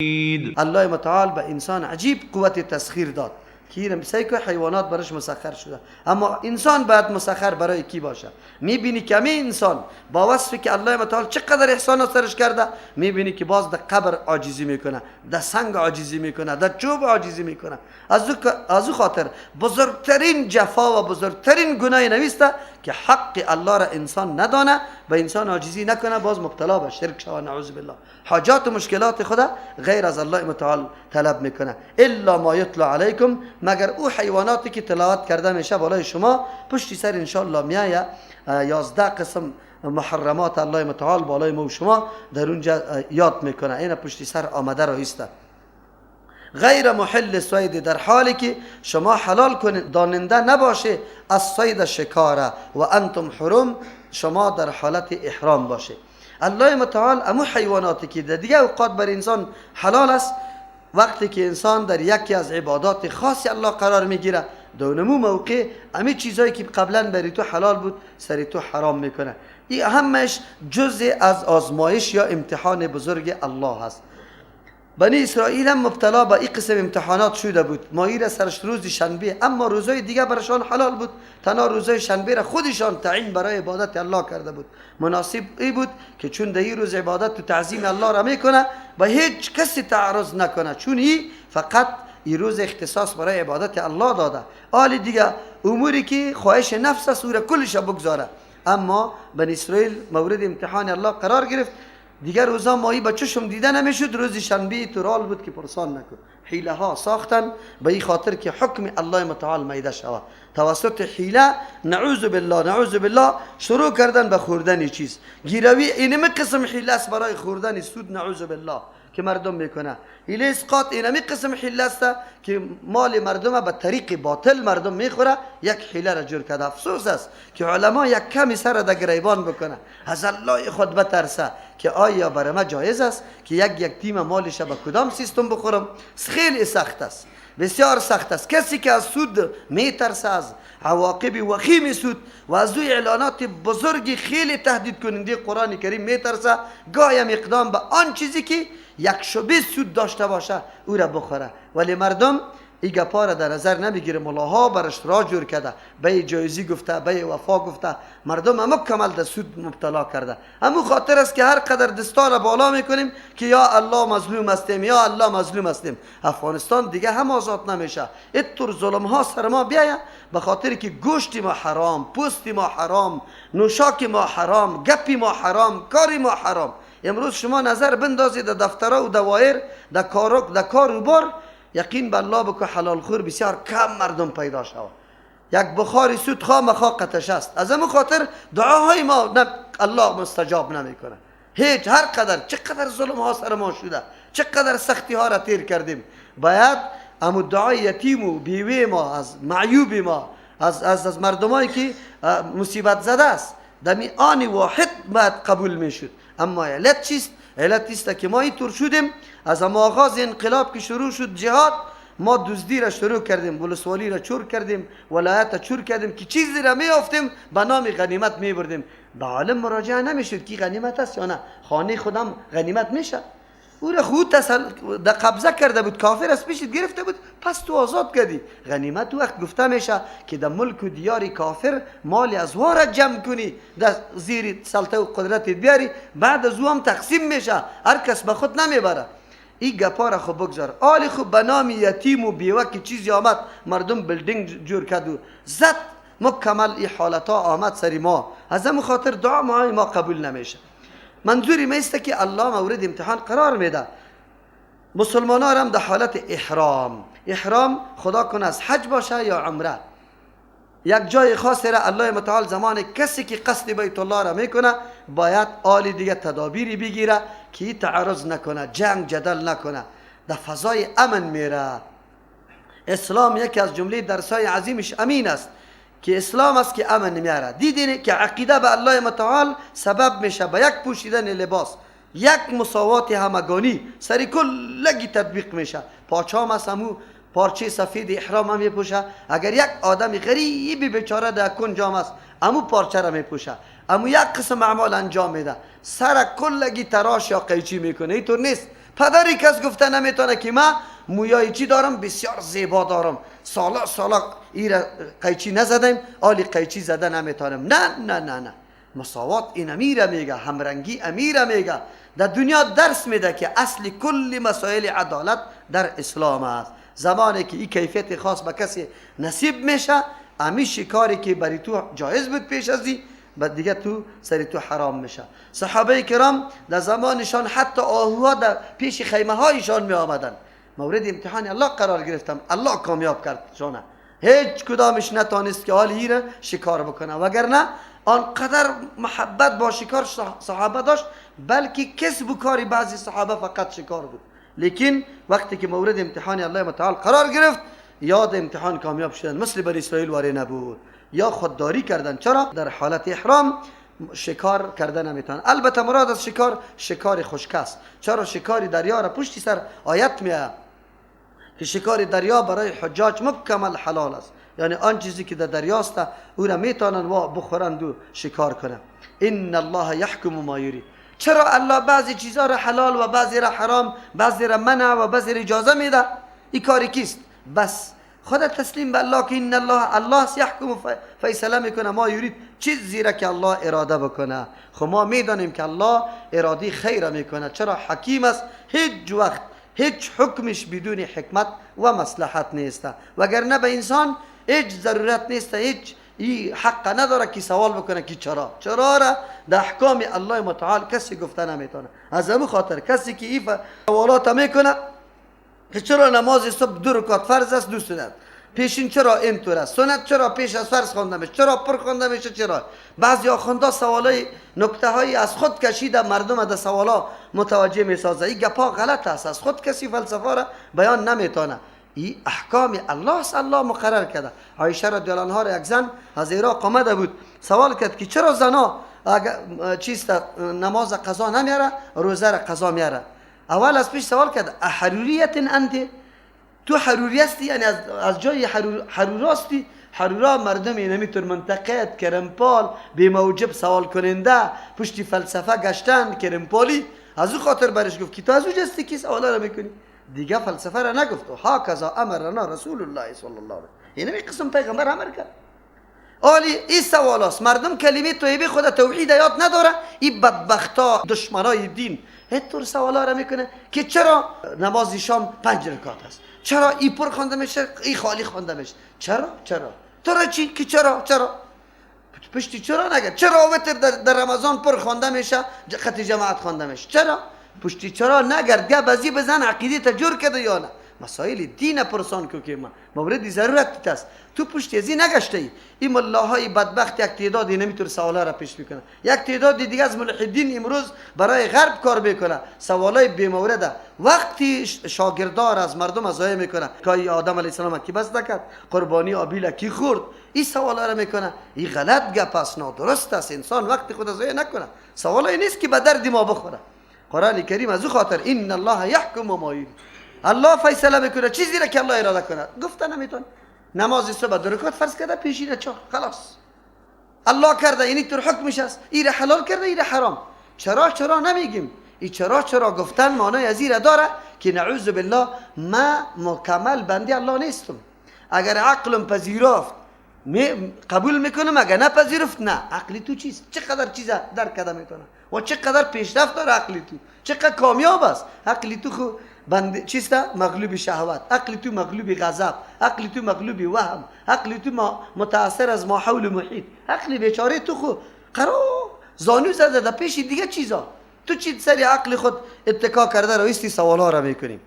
الله متعال به انسان عجیب قوت تسخیر داد که که حیوانات برش مسخر شده، اما انسان باید مسخر برای کی باشه؟ میبینی که همه انسان با وصفی که الله متعال چقدر احسان سرش کرده، میبینی که باز در قبر عاجزی میکنه، در سنگ عاجزی میکنه، در چوب عاجزی میکنه. از او خاطر بزرگترین جفا و بزرگترین گناه نویسته که حق الله را انسان ندانه، به انسان عاجزی نکنه، باز مبتلا به شرک شوه، نعوذ بالله. حاجات و مشکلات خدا غیر از الله متعال طلب میکنه. الا ما یتلی علیکم، مگر او حیواناتی که تلاوت کرده میشه بالای شما، پشتی سر انشاءالله میایه 11 قسم محرمات الله متعال بالای ما و شما در اونجا یاد میکنه. این پشتی سر آمده رایسته. غیر محل صید، در حالی که شما حلال کنید داننده نباشه از صید شکاره، و انتم حرم، شما در حالت احرام باشه. الله متعال امو حیواناتی که در دیگه اوقات بر انسان حلال است، وقتی که انسان در یکی از عبادات خاص الله قرار میگیره، دونمو موقع امی چیزایی که قبلا بری تو حلال بود سری تو حرام میکنه. این همش جزء از آزمایش یا امتحان بزرگ الله هست. بنی اسرائیل هم مبتلا به این قسم امتحانات شده بود. ماهی را سرش روز شنبه، اما روزهای دیگه برشان حلال بود. تنها روزهای شنبه را خودشان تعیین برای عبادت الله کرده بود. مناسب ای بود که چون در این روز عبادت و تعظیم الله را میکنه به هیچ کسی تعرض نکنه، چون ای فقط این روز اختصاص برای عبادت الله داده. آل دیگه اموری که خواهش نفس است او را کلش بگذاره. اما بنی اسرائیل مورد امتحان الله قرار گرفت. دیگر روزا ماهی با چشم دیده نمیشد، روز شنبه تورال بود که پرسان نکن. حیله ها ساختن به این خاطر که حکم الله متعال میده شود. توسط حیله نعوذ بالله نعوذ بالله شروع کردن به خوردن چیز گیروی. اینمی قسم حیله است برای خوردن سود نعوذ بالله که مردم میکنه. حیله اسقاط اینمی قسم حیله است که مال مردم به طریق باطل مردم میخوره. یک حیله را جور کرده. افسوس است که علما یک کمی سر در گریبان بکنه، از الله خود بترسه که آیا برای ما جایز است که یک تیم مالش به کدام سیستم بخورم؟ خیلی سخت است، بسیار سخت است. کسی که از سود میترسه، از عواقب وخیم سود و از اعلانات بزرگ خیلی تهدید کننده قرآن کریم میترسه، گاهی هم اقدام به آن چیزی که یک شبه سود داشته باشه او را بخوره. ولی مردم این گپا را در نظر نمیگیره. ملاها برش را جور کرده، به جایزی گفته، به وفا گفته، مردم هم کمال در سود مبتلا کرده. همون خاطر است که هر قدر دستا را بالا میکنیم که یا الله مظلوم هستیم، یا الله مظلوم هستیم، افغانستان دیگه هم آزاد نمیشه. اینطور ظلم ها سر ما بیاید به خاطر که گوشت ما حرام، پوست ما حرام، نوشاک ما حرام، گپی ما حرام، کاری ما حرام. امروز شما نظر بندازید در دفترها و دوایر، در کار و بار، یقین به الله بکو حلال خور بسیار کم مردم پیدا شود. یک بخاری سود خامخا قتش است. از همون خاطر دعاهای ما الله مستجاب نمیکنه. هیچ، هر قدر چقدر ظلم ها سر ما شده، چقدر سختی ها را تیر کردیم، باید امو دعای یتیم و بیوه ما، از معیوب ما، از مردمایی که مصیبت زده است، دمی آن واحد باید قبول میشد. اما علت چیست؟ علت است که ما اینطور شدیم. از آغاز انقلاب که شروع شد جهاد، ما دزدی را شروع کردیم، ولسوالی را چور کردیم، ولایت را چور کردیم که چیزی را میافتیم به نام غنیمت میبردیم. به عالم مراجعه نمیشد که غنیمت است یا نه. خانه خودم غنیمت میشه، او را خود در قبضه کرده بود، کافر از پیشت گرفته بود، پس تو آزاد کردی. غنیمت وقت گفته میشه که در ملک و دیار کافر مال از وارد جمع کنی، در زیر سلطه و قدرت بیاری، بعد از او هم تقسیم میشه، هر کس به خود نمیبره. این گپا را خب بگذار. آلی خب به نام یتیم و بیوه که چیزی آمد، مردم building جور کرد و زد مکمل. این حالت ها آمد سری ما. از همون خاطر دعا ما قبول نمیشه. منظوری ما است که الله مورد امتحان قرار میده مسلمان ها هم در حالت احرام. احرام خدا کنه از حج باشه یا عمره، یک جای خاصی را الله متعال زمان کسی که قصد بیت الله را میکنه باید آل دیگه تدابیری بگیره که تعرض نکنه، جنگ جدل نکنه، در فضای امن میره. اسلام یکی از جمله درسای عظیمش امین است که اسلام است که امن میاره. دیدین که عقیده به الله متعال سبب میشه به یک پوشیدن لباس، یک مساوات همگانی سری کلگی تطبیق میشه. پاچام است همو پارچه سفید احرام هم میپوشه. اگر یک آدم غریبی بیچاره در کنجام است، امو پارچه را میپوشه، امو یک قسم اعمال انجام میده، سر کلگی تراش یا قیچی میکنه. اینطور نیست. پدری کس گفته نمیتونه که ما مویای چی دارم، بسیار زیبا دارم، سالا سالا ایره قیچی نزدیم، آلی قیچی زده نمیتونم. نه نه نه نه، مساوات این امیره میگه، همرنگی امیره میگه. در دنیا درس میده که اصل کل مسائل عدالت در اسلام است. زمانی که این کیفیت خاص به کسی نصیب میشه، امی شکاری که برای تو جایز بود پیش از این، بعد دیگه تو سری تو حرام میشه. صحابه کرام در زمانشان حتی آهوها در پیش خیمه هایشان می آمدن، مورد امتحان الله قرار گرفتم، الله کامیاب کرد شانه، هیچ کدامش نتانست که حال ایره شکار بکنه، وگرنه آنقدر محبت با شکار صحابه داشت، بلکه کسب و کاری بعضی صحابه فقط شکار بود. لیکن وقتی که مورد امتحان الله متعال قرار گرفت، یاد امتحان کامیاب شدن، مثل بنی اسرائیل واری نبود، یا خودداری کردن. چرا؟ در حالت احرام شکار کردن نمیتونن. البته مراد از شکار، شکار خشک است. چرا شکار دریا را پشتی سر آیت میاد که شکار دریا برای حجاج مکمل حلال است، یعنی آن چیزی که در دریاست او را میتونن و بخورند و شکار کنند. ان الله یحکم ما یرید. چرا الله بعضی چیزها را حلال و بعضی را حرام، بعضی را منع و بعضی را اجازه میده؟ این کاری کیست؟ بس خدا تسلیم به الله که ان الله الله یحکم، فیصله میکنه، ما یرید، چیزی را که الله اراده بکنه. خب ما میدانیم که الله اراده خیر میکنه. چرا؟ حکیم است، هیچ وقت هیچ حکمش بدون حکمت و مصلحت نیست، وگرنه به انسان هیچ ضرورت نیست، هیچ ای حق نداره که سوال بکنه که چرا. چرا را در احکام الله متعال کسی گفته نمیتونه. از همون خاطر کسی که این سوالات میکنه که چرا نماز صبح 2 رکعت فرض است 2 سنت، پیشین چرا اینطور است، سنت چرا پیش از فرض خوانده میشه، چرا پر خوانده میشه، چرا بعضی آخوندا سوالای نکته های از خود کشیده مردم در سوالا متوجه میسازه. این گپا غلط است، از خود کسی فلسفه را بیان نمیتونه. این احکام الله است، الله مقرر کرده. عایشه رضی الله عنها را یک زن از عراق آمده بود، سوال کرد که چرا زنا چیست نماز قضا نمیاره، روزه را قضا میاره. اول از پیش سوال کرد احروریت انت، تو حروری هستی، یعنی از جای حروراستی. حرورا مردم نمیتون منتقد، کرمپال، بی موجب سوال کننده، پشتی فلسفه گشتن، کرمپالی. از او خاطر برش گفت که تو از او جستی کی سوالا را میکنی؟ دیگه فلسفه را نگفت. و هاکذا امرنا رسول الله صلی الله علیه، یعنی قسم پیغمبر امر کرد. آلی این سوال است، مردم کلمه طیبه خود توحید یاد نداره، این بدبختا دشمنای دین هیچ سوالا را میکنه که چرا نماز شام 5 رکعت است، چرا ای پر خوانده میشه، ای خالی خوانده میشه، چرا چرا تو را چی که چرا چرا پشتی چرا نگه، چرا وتر در رمضان پر خوانده میشه، خط جماعت خوانده میشه، چرا پشتی چرا نگرد، گه بزی بزن عقیده تا جور کرده یا نه. مسائل دین پرسان کو که ما مورد ضرورت است، تو پشت ازی نگشته ای. این ملاهای بدبخت یک تعدادی نمیتونه سوالا را پیش میکنه، یک تعداد دیگه از ملحدین امروز برای غرب کار میکنه، سوالای بی مورده. وقتی شاگردار از مردم ضایع میکنه که آدم علیه السلام کی بس نکرد، قربانی آبیل کی خورد، این سوالا را میکنه. این غلط گپ است، نادرست است. انسان وقتی خود ضایع نکنه. سوالای نیست که به درد ما بخوره. قرآن کریم از او خاطر ان الله یحکم ما یرید، الله فیصله میکنه چیزی را که الله اراده کنه. گفته نمیتونه نماز صبح 2 رکعت فرض کرده، پیشینه 4، خلاص الله کرده، یعنی تر حکمش است، ایره حلال کرده، ایره حرام. چرا چرا نمیگیم؟ ای چرا چرا گفتن معنای از ایره داره که نعوذ بالله ما مکمل بندی الله نیستم. اگر عقلم پذیرفت قبول میکنم، اگر نپذیرفت نه. عقلی تو چیست؟ چقدر چیز درک کرده میتونه و چقدر پیشرفت داره عقلی تو، چقدر کامیاب است عقلی تو. خو بند چیست؟ مغلوب شهوت، عقل تو مغلوب غضب، عقل تو مغلوب وهم، عقل تو متاثر از ماحول محیط، عقل بیچاره تو خو قرار زانو زده در پیش دیگه چیزا. تو چی سری عقل خود اتکا کرده رویستی سوالا را میکنیم.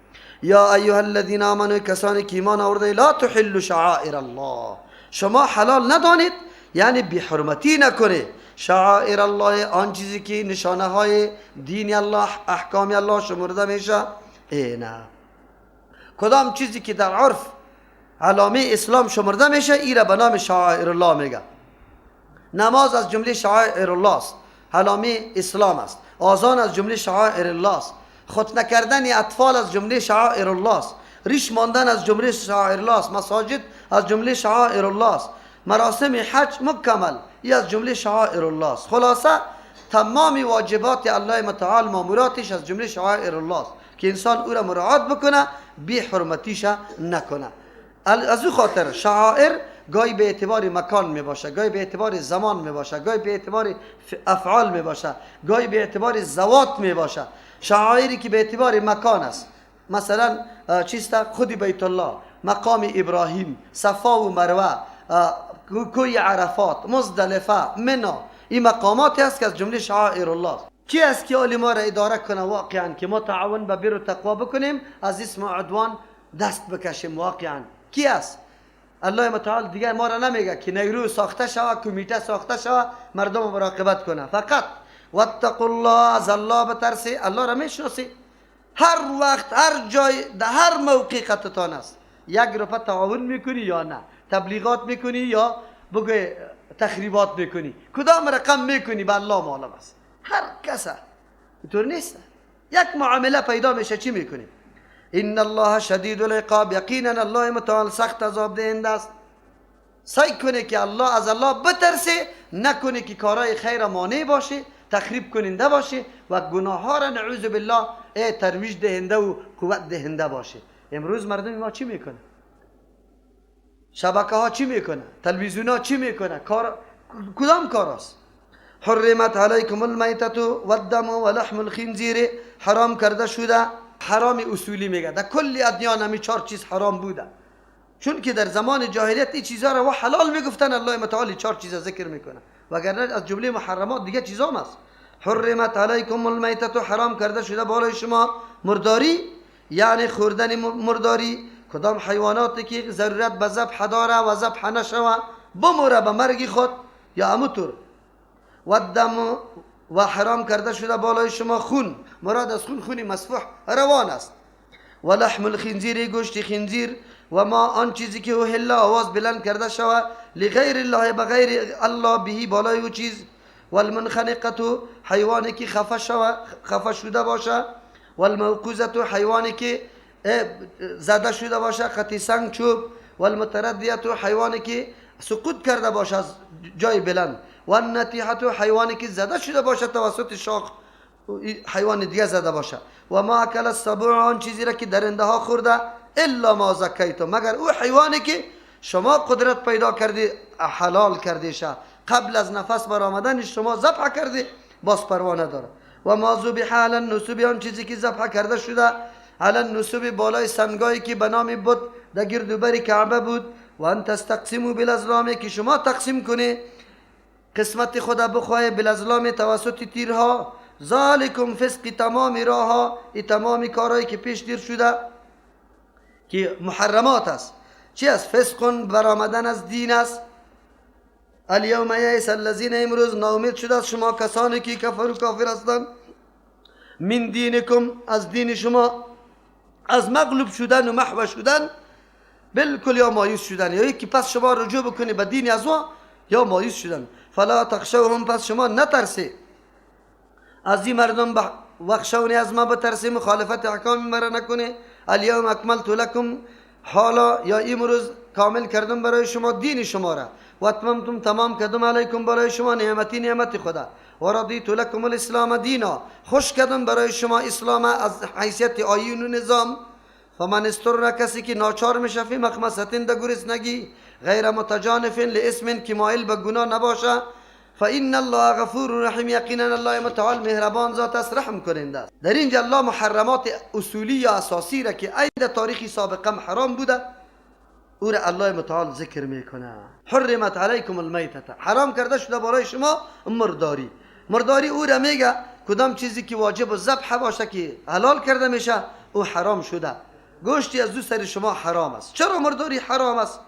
یا ایها الذین آمنوا، کسانی که ایمان آورده، لا تحلوا شعائر الله، شما حلال ندانید، یعنی بی حرمتی نکنه. شعائر الله، آن چیزی که نشانه های دین الله، احکام الله شمرده میشه. ای نه، کدام چیزی که در عرف علامه اسلام شمرده میشه، ای را به نام شعائر الله میگه. نماز از جمله شعائر الله است، علامه اسلام است. آذان از جمله شعائر الله است. ختنه کردن اطفال از جمله شعائر الله است. ریش ماندن از جمله شعائر الله است. مساجد از جمله شعائر الله است. مراسم حج مکمل ای از جمله شعائر الله است. خلاصه تمام واجبات الله متعال، ماموراتش از جمله شعائر الله است که انسان او را مراعات بکنه، بی حرمتیش نکنه. از او خاطر شعائر گاهی به اعتبار مکان می باشه، گاهی به اعتبار زمان می باشه، گاهی به اعتبار افعال می باشه، گاهی به اعتبار ذوات می باشه. شعائری که به اعتبار مکان است، مثلا چیست؟ خود بیت الله، مقام ابراهیم، صفا و مروه، کوی عرفات، مزدلفه، منا، این مقاماتی است که از جمله شعائر الله است. کی است که عالم ما را اداره کنه واقعا که ما تعاون به بر و تقوا بکنیم، از اسم عدوان دست بکشیم؟ واقعا کی است؟ الله متعال دیگه ما را نمیگه که نیرو ساخته شوه، کمیته ساخته شوه، مردم مراقبت کنه. فقط واتقوا الله، از الله بترسی. الله را میشناسی، هر وقت، هر جای، در هر موقع قطعتان است. یک رفع تعاون میکنی یا نه، تبلیغات میکنی یا بگو تخریبات میکنی، کدام رقم میکنی به الله معلوم است. هر کس اینطور نیست. یک معامله پیدا میشه چی میکنیم؟ ان الله شدید العقاب، یقینا الله متعال سخت عذاب دهنده است. سعی کنه که الله از الله بترسه، نکنه که کارهای خیر مانع باشه، تخریب کننده باشه و گناه ها را نعوذ بالله ترویج دهنده و قوت دهنده باشه. امروز مردم ما چی میکنه؟ شبکه ها چی میکنه؟ تلویزیون ها چی میکنه؟ کار کدام کار است؟ حرمت علیکم المیتة والدم ولحم الخنزیر، حرام کرده شده. حرام اصولی میگه در کل ادیان همی چهار چیز حرام بوده، چون که در زمان جاهلیت این چیزها را حلال میگفتن. الله متعال چهار چیز ذکر میکنه، وگرنه از جمله محرمات دیگه چیزا هم است. حرمت علیکم المیتة، حرام کرده شده بالای شما مرداری، یعنی خوردن مرداری. کدام حیواناتی که ضرورت به ذبح داره و ذبح نشوه بموره به مرگ خود یا اموتور. و دم، و حرام کرده شده بالای شما خون، مراد از خون خونی مسفوح روان است. و لحم الخنزیر، گوشت خنزیر. و ما آن چیزی که اهل آواز بلند کرده شوه لغیر الله، بغیر الله، بهی بالای او چیز. و المنخنقه، حیوانی که خفه شوه، خفه شده باشه. و الموقوزه، حیوانی که زده شده باشه خطی سنگ چوب. و المتردیه، حیوانی که سقوط کرده باشه از جای بلند. و النتیحه، حیوانی که زده شده باشه توسط شاخ حیوان دیگه زده باشه. و ما اکل السبع، آن چیزی را که درنده ها خورده، الا ما زکیتم، مگر او حیوانی که شما قدرت پیدا کردی حلال کردی شه، قبل از نفس برآمدن شما ذبح کردی، باز پروا نداره. و ما ذبح علی النصب، آن چیزی که ذبح کرده شده علی النصب، بالای سنگایی که به نام بت در گرد و بر کعبه بود. و ان تستقسموا بالازلام، که شما تقسیم کنی قسمت خود بخواه بالازلام توسط تیرها. ذالکم فسق، تمام راها، ای تمام کارهایی که پیش دیر شده که محرمات است، چی است؟ فسق، برآمدن از دین است. الیوم یئس الذین، امروز ناامید شده از شما کسانی که کفر و کافر هستند، من دینکم، از دین شما، از مغلوب شدن و محو شدن بالکل، یا مایوس شدن، یا یکی پس شما رجوع بکنی به دین از ما یا مایوس شدن. فلا تخشوهم، پس شما نترسی از این مردم، وخشونی، از ما بترسی، مخالفت احکام مرا نکنی. الیوم اکملت لکم، حالا یا امروز کامل کردم برای شما دین شما را. و اتممتم، تمام کردم، علیکم، برای شما، نعمتی، نعمت خدا. و رضیت لکم الاسلام دینا، خوش کردم برای شما اسلام از حیثیت آیین و نظام. فمن اضطر، کسی که ناچار میشه، فی مخمصة، در گرسنگی، غیر متجانف لاثم، که مایل به گناه نباشه، فان الله غفور رحیم، یقینا الله متعال مهربان ذات است، رحم کننده است. در اینجا الله محرمات اصولی یا اساسی را که عید تاریخی سابقه حرام بوده او را الله متعال ذکر میکنه. حرمت علیکم المیتة، حرام کرده شده برای شما مرداری. مرداری او را میگه کدام چیزی که واجب و ذبح باشه که حلال کرده میشه او حرام شده، گوشتی از دو سر شما حرام است. چرا مرداری حرام است؟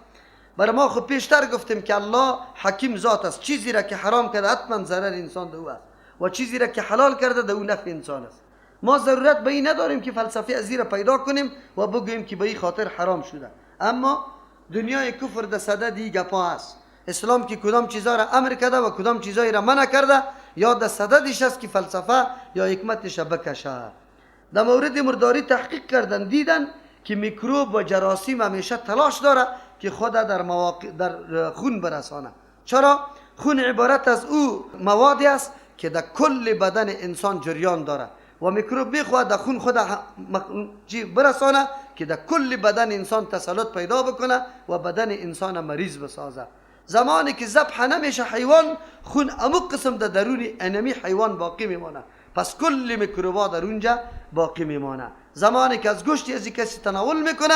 برای ما خب پیشتر گفتیم که الله حکیم ذات است، چیزی را که حرام کرده حتما ضرر انسان ده او است و چیزی را که حلال کرده ده او نفع انسان است. ما ضرورت به این نداریم که فلسفه از را پیدا کنیم و بگوییم که به این خاطر حرام شده. اما دنیای کفر در صدد این گپا است. اسلام که کدام چیزا را امر کرده و کدام چیزایی را منع کرده یا در صددش است که فلسفه یا حکمتش بکشه. در مورد مرداری تحقیق کردن، دیدن که میکروب و جراثیم همیشه تلاش داره که خود در مواقع در خون برسانه. چرا؟ خون عبارت از او موادی است که در کل بدن انسان جریان داره و میکروب میخواد در خون خود چی برسانه که در کل بدن انسان تسلط پیدا بکنه و بدن انسان مریض بسازه. زمانی که ذبح نمیشه حیوان، خون امو قسم در درون انمی حیوان باقی میمانه، پس کل میکروبا در اونجا باقی میمانه. زمانی که از گوشت از کسی تناول میکنه،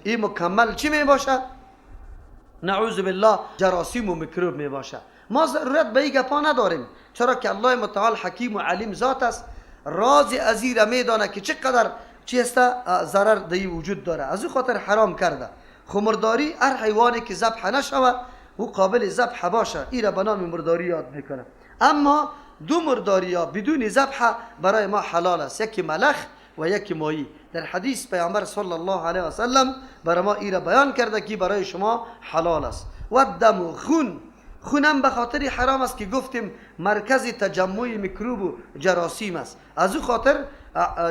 این مکمل چی میباشه؟ نعوذ بالله جراثیم و میکروب میباشه. ما ضرورت به این گپا نداریم، چرا که الله متعال حکیم و علیم ذات است، راز ازی را میدانه که چقدر چی است ضرر در وجود داره، از او خاطر حرام کرده. خو مرداری هر حیوانی که ذبح نشوه او قابل ذبح باشه، ای را به نام مرداری یاد میکنه. اما دو مرداری ها بدون ذبح برای ما حلال است، یکی ملخ و یکی ماهی. در حدیث پیامبر صلی الله علیه و سلم برای ما ای را بیان کرده که برای شما حلال است. و دم و خون، خونم به خاطر حرام است که گفتیم مرکز تجمع میکروب و جراثیم است، از او خاطر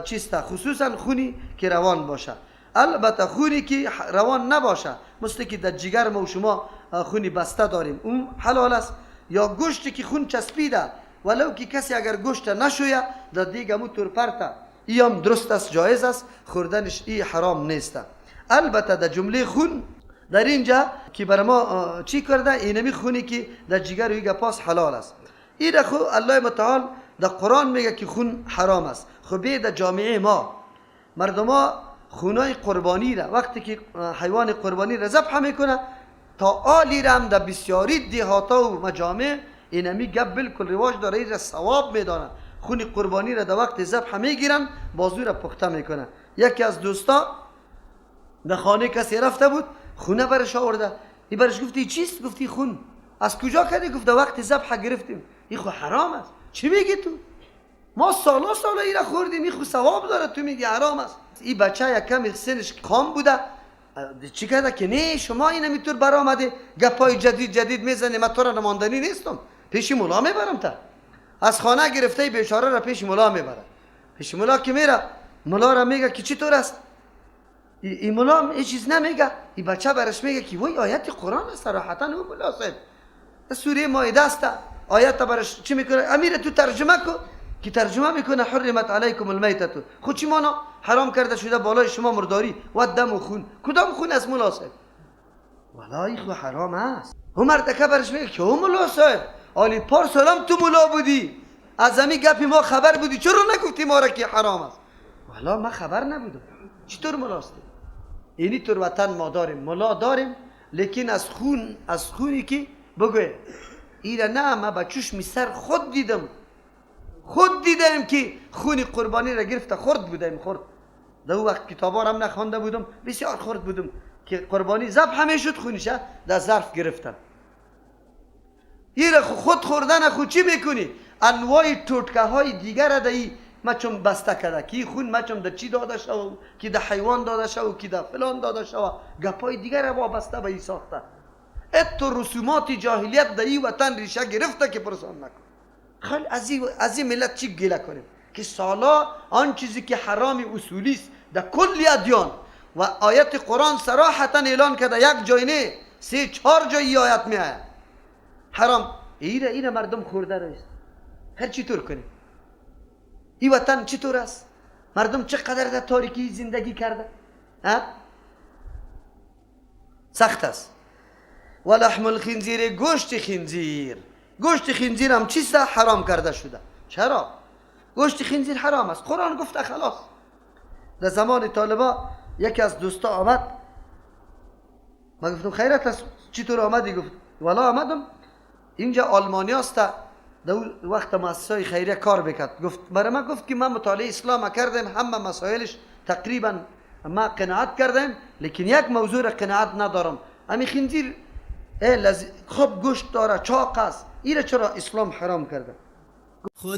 چیست، خصوصا خونی که روان باشه. البته خونی که روان نباشه، مثل که در جگر ما و شما خونی بسته داریم، اون حلال است. یا گوشتی که خون چسبیده، ولو که کسی اگر گوشت نشویه در دیگه مو تور پرته، ای هم درست است، جایز است، خوردنش ای حرام نیست. البته در جمله خون در اینجا که برای ما چی کرده، اینمی خونی که در جگر و ایگه پاس حلال است. این خو الله متعال در قرآن میگه که خون حرام است. خب در جامعه ما مردم ها خونای قربانی را وقتی که حیوان قربانی را ذبح میکنه، تا آلی را هم در بسیاری دهاتا و مجامع اینمی گپ بالکل رواج داره، این را ثواب میدانه. خون قربانی را در وقت ذبح میگیرن، بازو را پخته میکنه. یکی از دوستا در خانه کسی رفته بود، خونه برش آورده، ای برش گفتی چیست؟ گفتی خون. از کجا کردی؟ گفت در وقت ذبح گرفتیم. این خو حرام است. چی میگی تو؟ ما سالا سالا ای را خوردیم، این خو ثواب داره، تو میگی حرام است. این بچه یک کمی سنش خام بوده، چی کرده که نه شما اینم اینطور برآمده گپای جدید جدید میزنی، من تو را نماندنی نیستم، پیش مولا میبرم. تا از خانه گرفته بیچاره را پیش مولا میبره. پیش مولا که میره، مولا را میگه که چطور است؟ این مولا هیچ چیز نمیگه. این بچه برش میگه که وای آیت قرآن است صراحتا، او مولا صاحب سوره مائده است، آیت برش چی میکنه؟ امیر تو ترجمه کو، که ترجمه میکنه حرمت علیکم المیتة، خود چی مانا؟ حرام کرده شده بالای شما مرداری و دم و خون. کدام خون است مولا صاحب؟ والله خو حرام است. او مردکه برش میگه که او مولا صاحب آلی پار سلام تو مولا بودی، از همی گپی ما خبر بودی، چرا نگفتی ما را که حرام است؟ والله ما خبر نبودم. چطور ملاستی؟ اینی طور وطن ما داریم، ملا داریم، لیکن از خون، از خونی که بگوی ایره نه، ما با چشم سر خود دیدم، خود دیدم که خون قربانی را گرفته، خرد بودم، خرد. در او وقت کتابا هم نخوانده بودم، بسیار خرد بودم که قربانی ذبح میشد، خونش در ظرف گرفتن. ایره خود خوردن خود چی میکنی؟ انواع توتکه های دیگر را در ما چون بسته کرده که خون ما چون در چی داده شو، که در حیوان داده شو، که در فلان داده شو، گپای دیگر را وابسته به ای ساخته. اتو رسومات جاهلیت در این وطن ریشه گرفته که پرسان نکن. خیلی از این ملت چی گله کنیم که سالا آن چیزی که حرام اصولی است در کل ادیان و آیت قرآن صراحتا اعلان کرده، یک جای نه، سه چهار جای آیت می آید حرام. ایره مردم خورده رایست. هر چطور کنیم؟ این وطن چطور است؟ مردم چقدر در تاریکی زندگی کرده؟ ها؟ سخت است. و لحم الخنزیر، گوشت خنزیر. گوشت خنزیر هم چیست؟ حرام کرده شده. چرا؟ گوشت خنزیر حرام است، قرآن گفته خلاص. در زمان طالبا یکی از دوستا آمد، من گفتم خیرت است چطور آمدی؟ گفت والا آمدم اینجا آلمانی است، در وقت مؤسسه خیریه کار بکرد. گفت برای من، گفت که من مطالعه اسلام کردم، همه مسائلش تقریبا ما قناعت کردم، لیکن یک موضوع را قناعت ندارم، امی خنزیر خوب گوشت داره، چاق است، ایره چرا اسلام حرام کرده؟ خدا